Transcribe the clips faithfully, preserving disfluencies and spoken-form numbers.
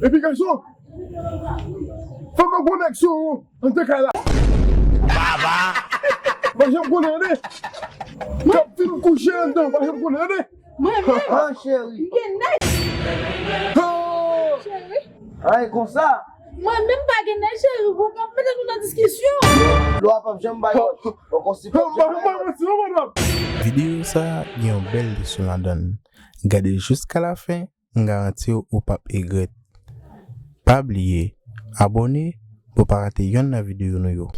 Epi gason, fè m gon nèg sou ou anndan kay la. Baba! Pa janm konnen, tande. K ap fin kouche anndan, pa janm konnen, tande. Mwen menm, ah, cheri, m gen nèg. Oh! Cheri. Ay, konsa. Mwen menm pa gen nèg, cheri, pou m ap mete nou nan diskisyon. Lwa p ap janm bay lòt. Fòk on sipòte. Videyo sa a gen yon bèl leson ladan l. Gade l jiska lafen, m garanti w ou p ap egrèt. Pa bliye abòne pou w pa rate yonn nan videyo nou yo.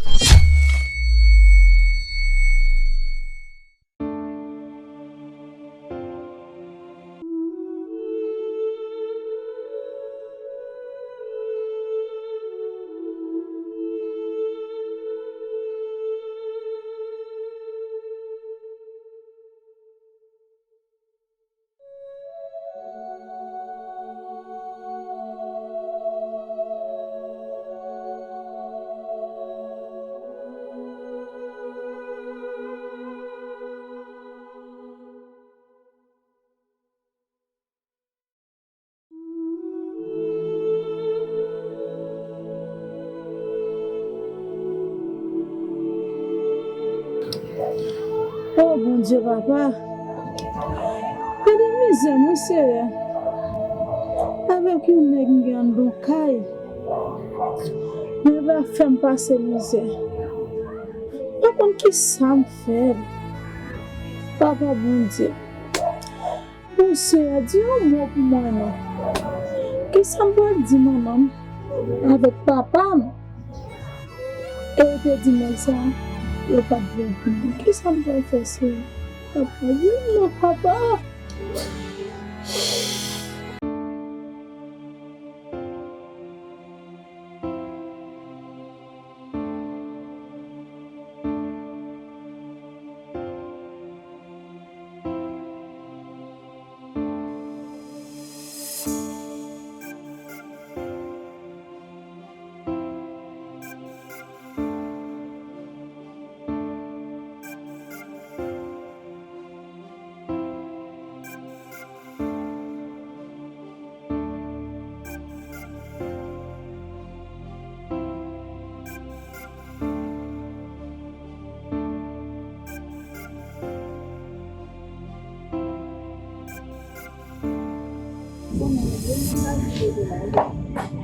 O Bondye Papa, gade mizè mwen, Seyè. Avèk yon nèg m gen anndan kay, nèg la fè m pase mizè. M pa konn kisa m fè. Papa Bondye, o Seyè, di yon mo pou mwen non. Kisa m pral di manman m avèk papa m? E yo te di nèg sa, yo pa t vle vini. Kisa m pral fè, Seyè? Papa, di m non, papa.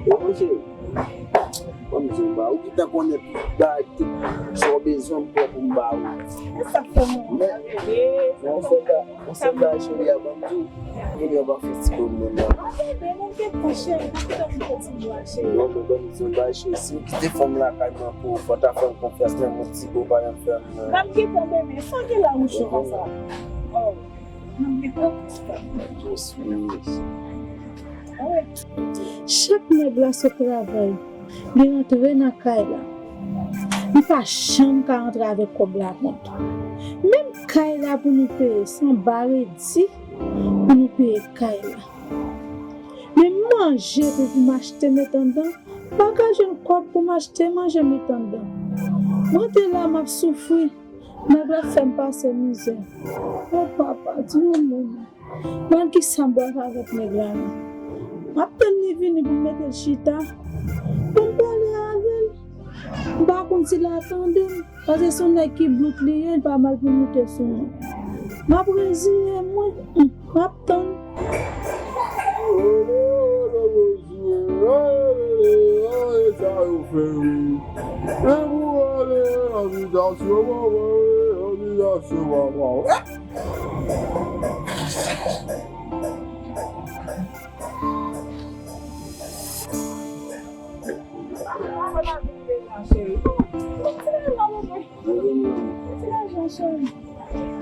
Yo, monchè, kòm se ba, ou gentan konnen tout bagay, tout sa w bezwen, m prè pou m ba ou. E sa k fè mwen. Men, men, yon sèl ba-, yon sèl bagay, cheri a, ban m di w, kounye a w pa fè ti bonm menm nan. A, bebe, men gentan, cheri, pa kite m fè ti bwa, cheri. Non, men ban m di w yon bagay, cheri, si w kite fanm lakay mwen pou ou, fò w ta fè m konfyans, menm yon ti bo pa janm fè m, non. M ap gentan, bebe, sa gen la, mouche konsa. Oh. Chak nèg la sot travay, li rantre nan kay la, li pa janm ka rantre avèk kòb lakont. Menm kay la pou nou peye, se anba redi pou nou peye kay la. Men manje tou pou m achte met anndan, m pa ka jwenn kòb pou m achte manje met anndan. Mwen te la, m ap soufri. Nèg la fè m pase mizè. O papa, di yon mo non. Mwen, kisa m pral fè avèk nèg la menm? M ap tann li vini pou m mete l chita, pou m pale avè l. M pa konn si l a tande m, paske se yon nèg ki blout li ye, li pa mal pou moute sou mwen. M ap reziye mwen, m ap tann. Sa yo fè wi. E pou ale, envitasyon mwen, envitasyon mwen.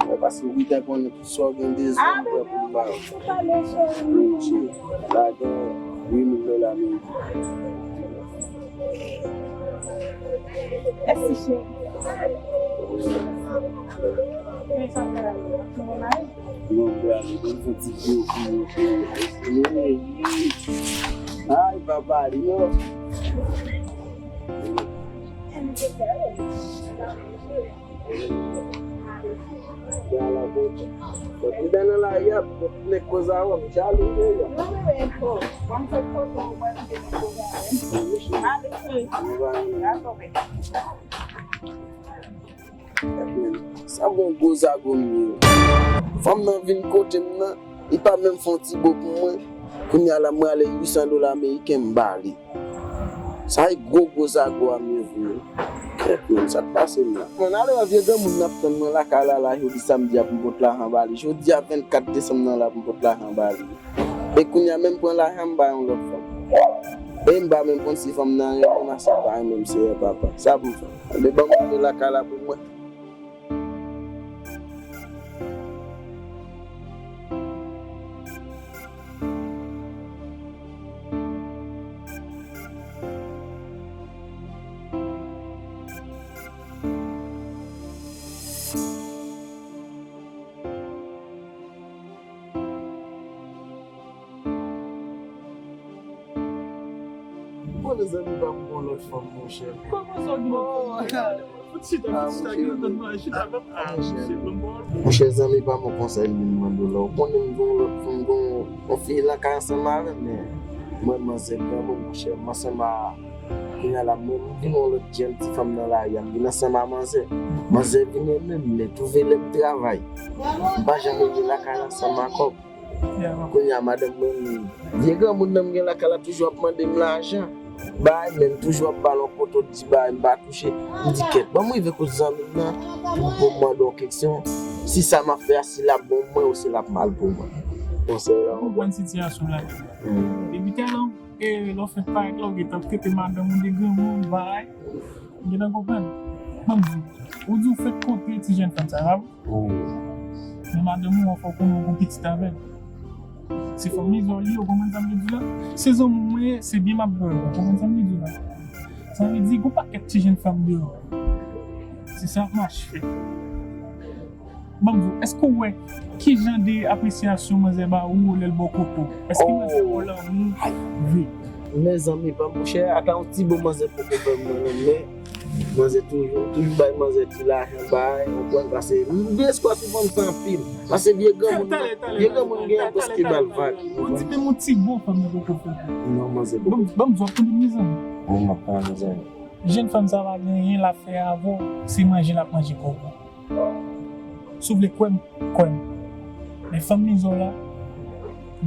Mwen pase ou gentan konnen tout sa w gen bezwen, mwen prè pou m ba ou. Monchè, la gen uit mil dola ameriken. Mèsi, cheri. Men sa fè la, nou mari. Non, bra, nou fè ti vye pou nou, cheri. Ay, papa, li non. Ala bon. Bon, m nan lari a, bon, nèg koz a wè, m jalou, nèg. Non, men, men, bon, bon, m fè koze, mwen, m te nan koze a, men. Mwen pa renmen. Sa bon gwo zago m ye. Fanm nan vin kote m nan, li pa menm fè yon ti bo pou mwen. Kounye a la, mwen ale uit san dola ameriken, m ba li. Sa e gwo gwo zago a m ye vre. Kèt, men, sa k pase m la? Mwen ale wè vye granmoun n ap tann mwen lakay la, la, jodi samdi a pou m pot lajan ba li. Jodi a vennkat desanm nan la pou m pot lajan ba li. E kounye a menm pran lajan m ba yon lòt fanm. E m pa menm konn si fanm nan renmen m, si l pa renmen m, Seyè papa. Sa pou m fè? Anben ban m antre lakay la pou mwen. Konnen zanmi pa m gon lòt fanm, monchè. Kòman sa w gen lòt fanm? Fout chita, fout chita, gen lòt mari, chita, papa. Ah, monchè. Monchè, zanmi pa m, yon konsèy m vin mande w la. Ou konnen m gen yon lòt fanm, m gen yon, yon fi lakay ansanm avè m, men mwen, manzè granmoun, monchè, m ansanm a, kounye a la, mwen, m vin yon lòt jèn ti fanm nan lari a, m vin ansanm a manzè. Manzè vin renmen m, men twouve lè m travay, m pa janm rete lakay ansanm a kòb. Kounye a, madanm mwen, vye granmoun nan m gen lakay la toujou ap mande m lajan. Bay, men m toujou ap ba l yon kote, w di bay, m pa touche. M di, kèt, ban m rive kot zanmi m nan pou, pou m mande yon keksyon. Si sa m ap fè a, si l ap bon pou mwen ou si l ap mal pou mwen. Konsèy la, ou konprann sitiyasyon la. Depi talè, e, lè w fèk parèt la, ou gentan trete madanm ou de granmoun, bay. Ou gentan konprann? Ban m di w, ou di w fèk kontre ti jèn fanm sa, pa vre? Wi. Men madanm ou an, fò w konnen w gon pitit avè l. Se fanmi zò li, ou konprann sa m vle di la? Se zanmi w mwen ye, se byen m ap ba w, ou konprann sa m vle di la? Sa vle di, gon pakèt ti jèn fanm deyò. Se sa k mache. Ban m di w, èske w wè ki jan de apresyasyon manzè ba ou lè l ba w kote w? Èske manzè ba w lanmou vre? Mezanmi, pa monchè, ata yon ti bon manzè poko fè m nan, men manzè toujou, toujou bay manzè ti lajan bay, ou konprann, paske m gen espwa sou fanm sa anpil. Paske vye granmoun, vye granmoun gen preske ba l vag. Ou di menm yon ti bon fanm nan poko fè. Non, manzè poko. Ban m, ban m di w ap tande mezanmi. Wi, m ap tande mezanmi. Jèn fanm sa pa gen anyen l ap fè avè w, se manje l ap manje kòb ou. Si w vle kwè m, kwè m. Men fanm mizè w la,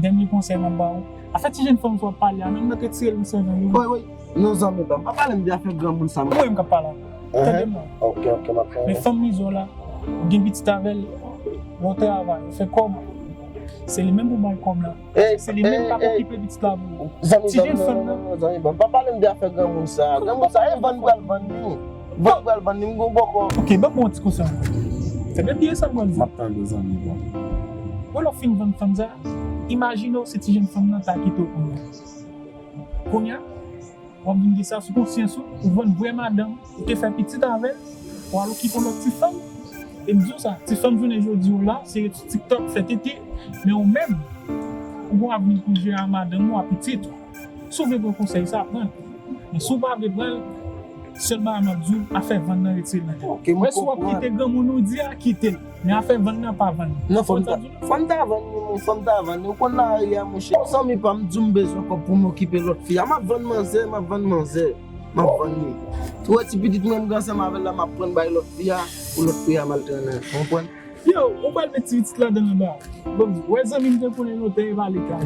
dènye konsèy m ap ba w. Afè ti jèn fanm sa w ap pale a, menm nan te tire l nan sèvèl ou. Wi, wi. Non, zanmi pa m, pa pale m de afè granmoun sa, non. Mwen menm k ap pale a. Tande m non. Ok, ok, m ap tande. Men fanm mizè w la, ou gen pitit avè l, lè w travay, ou fè kòb, se li menm pou bay kòb la. Se li menm k ap okipe pitit la pou ou. Ti jèn fanm nan. Zanmi pa m, pa pale m de afè granmoun sa. Granmoun sa, e vann pral vann li. Vann pral vann li, m gon bòkò. Ok, ban m yon ti konsèy ankò. Tande byen sa m pral di. M ap tande, zanmi pa m. Bon, lè w fin vann fanm sa, imajine w se ti jèn fanm nan ta kite w kounye a. Kounye a, w ap vin gen sa sou konsyans ou, ou vann vrè madanm, ou te fè pitit avè l, w al okipe yon lòt ti fanm. E m di w sa, ti fanm jounen jodi yo la, se ret sou TikTok, fè tete, men ou menm, ou gon avni pou jere a madanm ou, a pitit ou. Si w vle pran konsèy sa, pran l. Men si w pa vle pran l, sèl bagay m ap di w, afè vann nan retire l nan tèt ou. Wè si w ap kite granmoun ou di a, kite l. Men afè vann nan pa vann. Non, fò m ta, fò m ta vann li, mon, fò m ta vann li. Ou konn lari a, monchè. Zanmi pa m, di w m bezwen kòb pou m okipe lòt fi a. M ap vann manzè, m ap vann manzè. M ap vann li. Ou wè ti pitit mwen m gen ansanm avè l la, m ap pran bay lòt fi a, pou lòt fi a m al trennen. Ou konprann? Yo, ou pral met ti pitit ladan l anba. Bon, wè zanmi m te konnen lontan e pa li ka.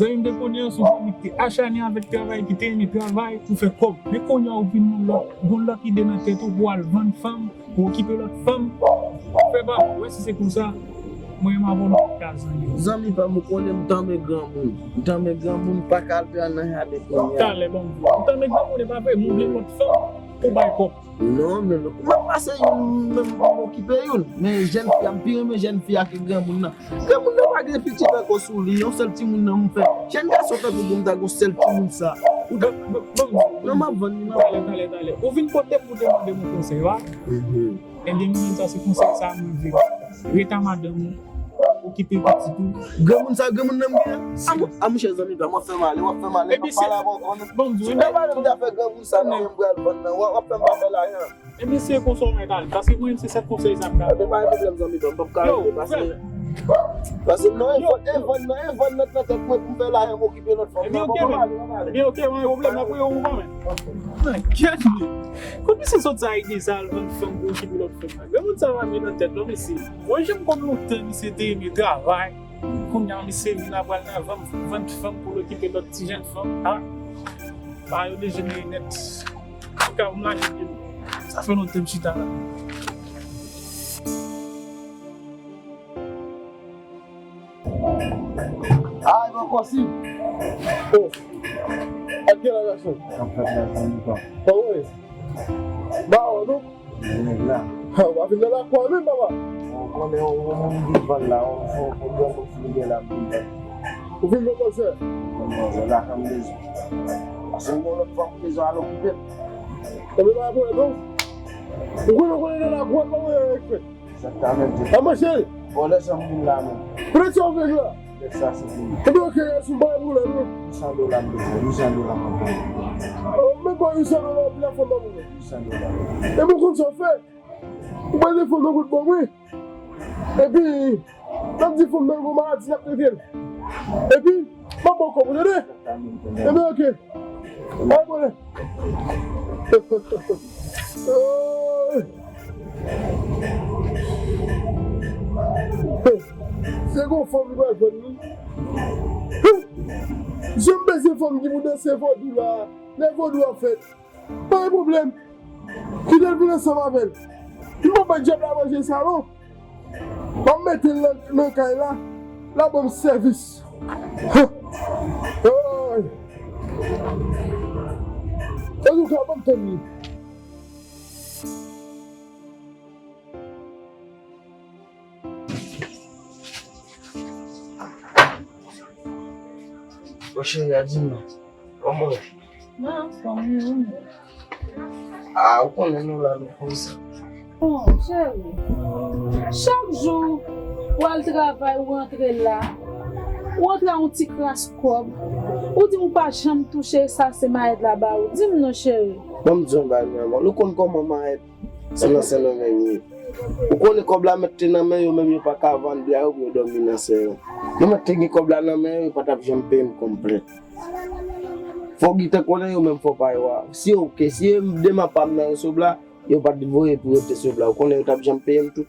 Zanmi m te konnen an, se yon zanmi ki te achanen avèk travay, ki te renmen travay pou fè kòb. Men kounye a ou vin yon lòt, gon lòt ide nan tèt ou pou al vann fanm, pou okipe lòt fanm. Fè pa, wè si se konsa, mwen menm avè w nou pa ka zanmi. Zanmi pa m, ou konnen m tanmen granmoun. M tanmen granmoun, m pa ka al pran nan jaden kounye a. Talè, ban m di w. M tanmen granmoun, e pa vre, m vle lòt fanm pou bay kòb. Non, men m ap pase youn, menm m okipe youn. Men jèn fi a, m pi renmen jèn fi a ke granmoun nan. Granmoun nan pa gen pitit ankò sou li, yon sèl timoun nan m fè. Jèn gason tankou pou m ta gon sèl timoun sa. Ou ta, non, m ap vann li, m ap vann li. Talè, talè, talè. Ou vin kote m pou te mande m yon konsèy, wi. Ebyen, mwen menm sa se konsèy sa mwen vle. Ret a madanm ou, Ki pi pitit ou. Granmoun sa, granmoun nan m gen an. A, monchè, zanmi pa m, w ap fè m ale, w ap fè m ale, m ap pale avè w ankò, non. Bon, m di w, lè pale m t ap fè granmoun sa, non, m pral vann nan, w ap fè m pa fè lajan. Ebyen, se konsa w mèt ale, paske mwen menm se sèl konsèy sa m ka ba w. Ebyen, pa gen pwoblèm, zanmi pa m, m p ap ka rete, paske, paske non, e vann, e vann nan, e vann nan t nan tèt mwen pou m fè lajan, m okipe lòt fanm nan, bon, m ap ale, m ap ale. Ebyen, oke, pa gen pwoblèm, n ap wè yon moman, men. Nan kèt li. Kot misye sot sa ide sa, al vann fanm pou okipe lòt fanm nan? Granmoun sa pa vin nan tèt, non, mesye. Mwen, jan m konn lontan, misye te renmen travay. Kounye a, misye vin ap pral nan vann, vann fanm pou l okipe lòt ti jèn fanm. A, pa yo dejenere nèt. Antouka, pou m lage pye m. Sa fè lontan m chita la. Ay, mwen kòsi. Oh. Ak gen la gason. Sa fèt la, sa nou pa. Pa wè. Ba, wè, non? Nèg la. Ha, w ap vin nan lakou a menm, papa. Ou konnen yon, yon moun ki vann la, yon, yon, yon granmoun ki gen la pou vann. Ou vin nan konsè? Mwen, mwen, la, sa m bezwen. Paske m gen yon lòt fanm bezwen al okipe. Ebyen, pa gen pwoblèm, non. Ou konnen, ou konnen nan lakou a, pa wè, respè. Egzakteman. A, monchè. Bon, lè sa m vin la menm. Prensè ou vin la. Lè sa se pou mwen. Ebyen, oke, sou bay pwoblèm, non. Uit san dola m bezwen, uit san dola m bezwen. Oh, men ba uit san dola, ou vin la fanm ba mwen. Uit san dola. Ebyen, ou konn sa w fè? Ou pral defann nan kout ban mwen. Epi, n ap di fanm nan gon maladi, n ap trete l. Epi, m ap ba w kòb ou, tande? Ebyen, oke. Ay, bwè. Se gon fanm li pral jwenn li. Jan m bezwen fanm ki pou danse vodou la, lè vodou ap fèt. Pa gen pwoblèm. Kite l vin ansanm avè l. M pap bay dyab la manje sa non. M ap mete l nan, nan kay la. L ap ban m sèvis. Ay. Antouka, ban m tann li. Bon, cheri a, di m non. Kòman w ye? Mwen anfòm, wi, ou menm? A, ou konnen nou la, nou konsa. Bon, cheri, chak jou w al travay, ou rantre la, ou rantre a yon ti kras kòb, ou di m ou pa janm touche sa, se Mayèt la ba ou. Di m non, cheri. Ban m di w yon bagay, manman. Nou konn kòman Mayèt se nan Sendomeng li ye. Ou konnen kòb la mèt te nan men yo, menm yo pa ka vann byen yo pou yo dòmi nan sèren. Yo mèt te gen kòb la nan men yo, yo pa t ap janm peye m konplèt. Fò w gentan konnen yo menm fò pa yo a. Si yo, ke si yo demen pa m nan yo sou bla, yo pa t voye pou yo te sou bla. Ou konnen yo t ap janm peye m tou.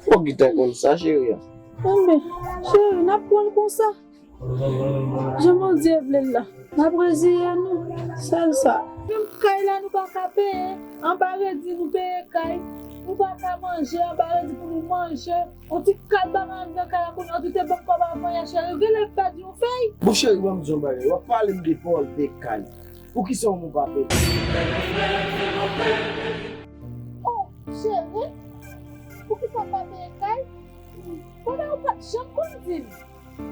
Fò w gentan konn sa, cheri a. Enben, cheri, n ap pran l konsa. Jan Bondye vle l la, n ap reziye nou, sèl sa. Menm kay la nou pa ka peye, anba redi nou peye kay, nou pa ka manje, anba redi pou nou manje, yon ti kalba nan anndan kay la kounye a, ou te ban m kòb avan yè cheri, ou genlè pèdi yon fèy. Bon cheri, ban m di yon bagay, w ap pale m de pòl de kay, poukisa w pa peye? Oh, cheri, poukisa w pa peye kay? Konnen ou pa t janm konn di m.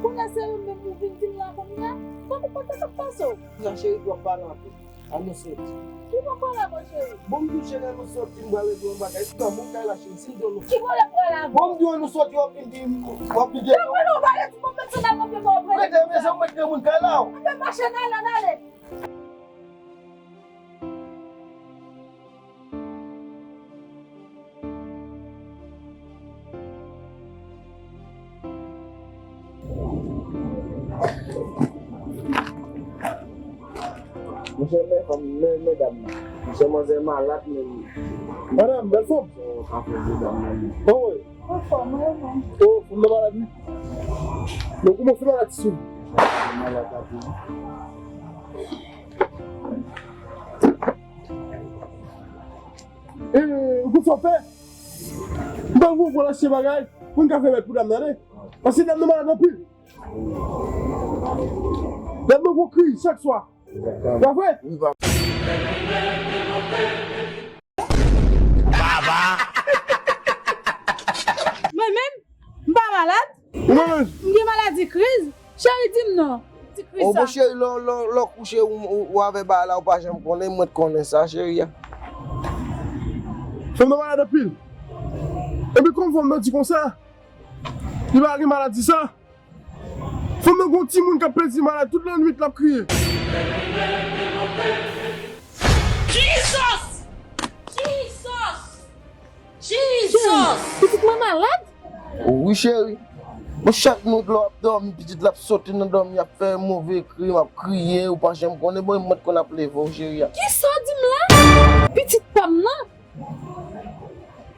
Kounye a se ou menm ou vin di m la kounye a? Tankou pa t ap pase w. Nan cheri, w ap pale anpil. Ann nou soti. Ki bon pale avè w, cheri? Bon, m di w cheri, ann nou soti, m pral regle yon bagay. Epi granmoun kay la, cheri, si m di w nou. Ki pwoblèm pale avè w? Bon, m di w ann nou soti, w ap vin di m, w ap vin di. Tankou nou pale, ti bon pèsonèl mwen vin pran. Rete, men se ou mèt granmoun kay la, w. Anben, mache, n ale, n ale. Monchè, men fanm, men medam nan. Monchè, manzè malad menm. Madanm, bèl fanm. Sa w ka fè medam nan. Bon, wi. Anfòm, wi, bon. Oh, fanm nan malad, wi. Donk, ou fè malad sou. Malad la, wi. E, ou konn sa w fè? M pral voye w pral achte bagay pou n ka fè bèl pou dam nan, tande. Paske dam nan malad anpil. Dam nan gon kriz chak swa. Pa vre? Mwen menm, m pa malad. Ou malad? M gen maladi kriz. Cheri, di m non. Ti kriz sa. O, bon, cheri, lè, lè, lè w kouche, ou, ou, ou avè bagay la, ou pa janm konnen, mwen t konnen sa, cheri a. Fanm nan malad anpil. Epi kòm fanm nan di konsa, Li pa gen maladi sa? Fanm nan gon timoun k ap plezi malad tout lannwit l ap kriye. Jesus! Jesus! Jesus! Pitit mwen malad? Wi, cheri. Bon, chak nwit lè w ap dòmi, pitit la ap sote nan dòmi, ap fè move kri, m ap kriye, ou pa janm konnen, bon, mwen t konn ap leve w, cheri a. Kisa w di m la? Pitit pa m nan?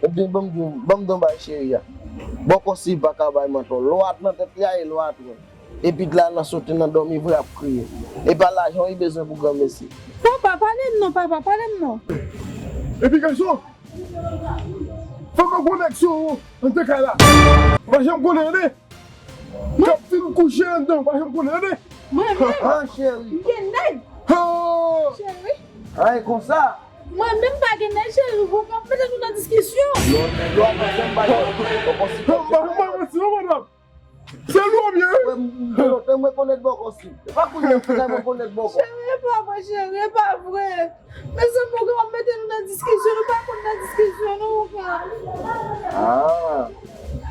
Ebyen, ban m di w, ban m di w yon bagay, cheri a. Bòkòsi pa ka bay mantò. Lwa nan tèt li a e lwa twen. Epi la nan sote nan dòmi vre ap kriye. E pa lajan li bezwen pou granmesi. Papa, pale m non, papa, pale m non. Epi gason, fò m gon nèg sou ou, anndan kay la. Ou pa janm konnen, tande. K ap fin kouche anndan, ou pa janm konnen, tande. Mwen menm? Ah, cheri. M gen nèg. Ah! Cheri. Ah, e konsa? Mwen menm pa gen nèg, cheri, ou p ap mete nou nan diskisyon. Non, non, pa janm bay bòkòsi. Mwen pa manti non, madanm. Se nou byen wi. Mwen, mwen, mwen konèt bòkòsi. E pa kounye a, kounye a mwen konèt bòkòsi. Cheri, e pa vre, cheri, e pa vre. Mezanmi, ou gen w ap mete nou nan diskisyon, nou pa konn nan diskisyon, non, ou pa. Ah,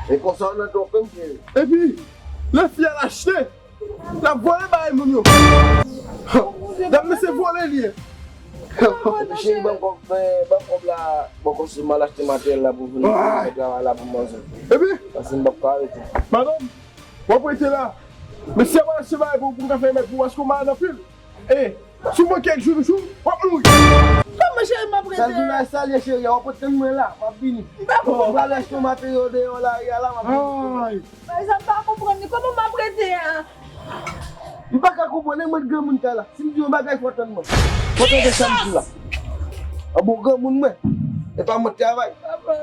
e konsa w nan twonpe m, cheri. Epi, lè fi a l achte, l ap vòlè bagay moun yo. Dam nan se vòlè li ye. Cheri, ban m kòb, ban m kòb la, bòkòsi m al achte materyèl la pou vin fè travay la pou manje. Epi? Paske m p ap ka rete. Madanm, w ap rete la. Men si y ap achte bagay pou, pou m ka fè remèd pou ou, paske ou malad anpil. E, si w manke kèk jou, jou, w ap mouri. Kòman cheri m ap rete? Sa l vin la, sa l ye cheri a, w ap ret tann mwen la, m ap vini. M pa konprann. M pral achte yon materyo deyò lari a la, m ap vini. Ay. Sa m pa konprann li. Kòman m ap rete a? M pa ka konprann, e mwen granmoun kay la. Si m di yon bagay, fò w tann mwen. Fò w tande sa m di la. An bon granmoun mwen. E pa mwen k travay. Papa.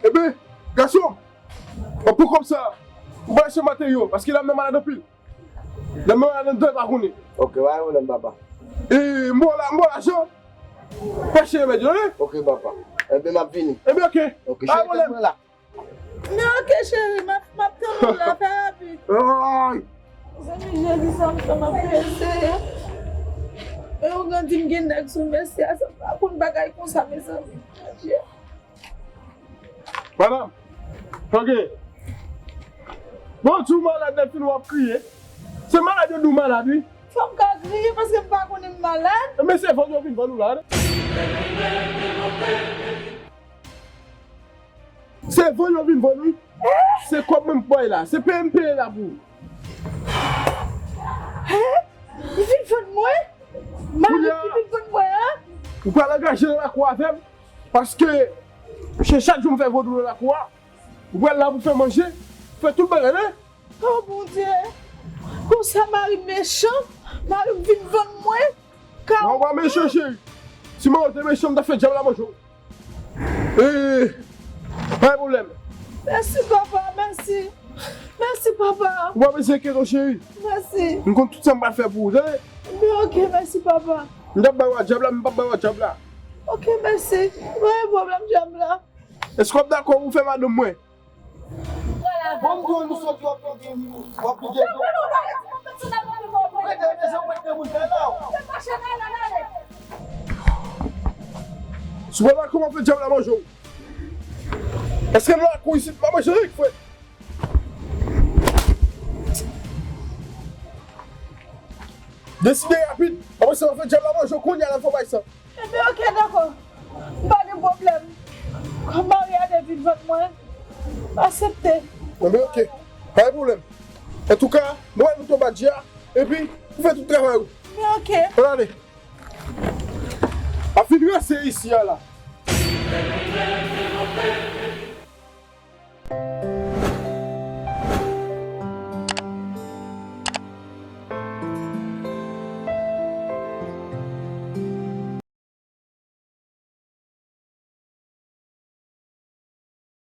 Ebyen, gason, w ap pran kòb sa, ou pral achte materyo, paske dam nan malad anpil. Dam nan malad anndan, pa konnen. Ok, pa gen pwoblèm, papa. E, m ba w la, m ba w lajan. Fè achte remèd yo, tande? Ok, papa. Ebyen, m ap vini. Ebyen, ok. Ok, cheri, tann mwen la. Men ok, cheri, m ap, m ap tann ou la, fè rapid. Ay! Mezanmi, jodi sa, m tann ap prese. E ou grandi, m gen nèg sou mesye a, sa m pa konn bagay konsa, mezanmi. Adye. Madanm, ok. Bon, w di w malad, lè fini w ap kriye. Se malad yo di w malad, wi. Fò m ka kriye paske m pa konnen m malad. Men se vant yo vin vann ou la, tande. Se van yo vin vann, wi. Se kòb mwen m bay la. Se peye m peye la pou ou. Hein? Li vin vann mwen? Mari m vin vann mwen, an? Ou pral angaje nan lakou avè m, paske se chak jou m fè vodou nan lakou a. Ou pral la pou fè manje, fè tout bagay, non? Oh, Bondye! Konsa mari m mechan, mari m vin vann mwen. Non, ou pa mechan, cheri. Si mari w te mechan, m t ap fè dyab la manje w. E, pa gen pwoblèm. Mèsi, papa, mèsi. Mèsi, papa. Ou pa bezwen enkyete w, cheri. Mèsi. M konn tout sa m pral fè pou ou, tande? Men ok, mèsi, papa. M t ap ba w a dyab la, men m p ap ba w a dyab la. Ok, mèsi. Pa gen pwoblèm, dyab la. Èske w ap dakò pou w fè madanm mwen? Bon, m di w nou soti w ap pede, w ap pede. Rete, rete, se ou mèt demoun kay la. Si w pa dakò, m ap fè dyab la manje w. Èske m lakou isit, m ap manje rik, frè? Deside rapid, apre sa, m ap fè dyab la manje w kounye a, l ap fè w bay san. Ebyen, ok, dakò. Pa gen pwoblèm. Kòm mari a te vin vann mwen, m aksepte. Ebyen, ok. Pa gen pwoblèm. Antouka, mwen mete w badji a, epi ou fè tout travay ou. Ebyen, ok. Ann ale. A fin ranse isi a la.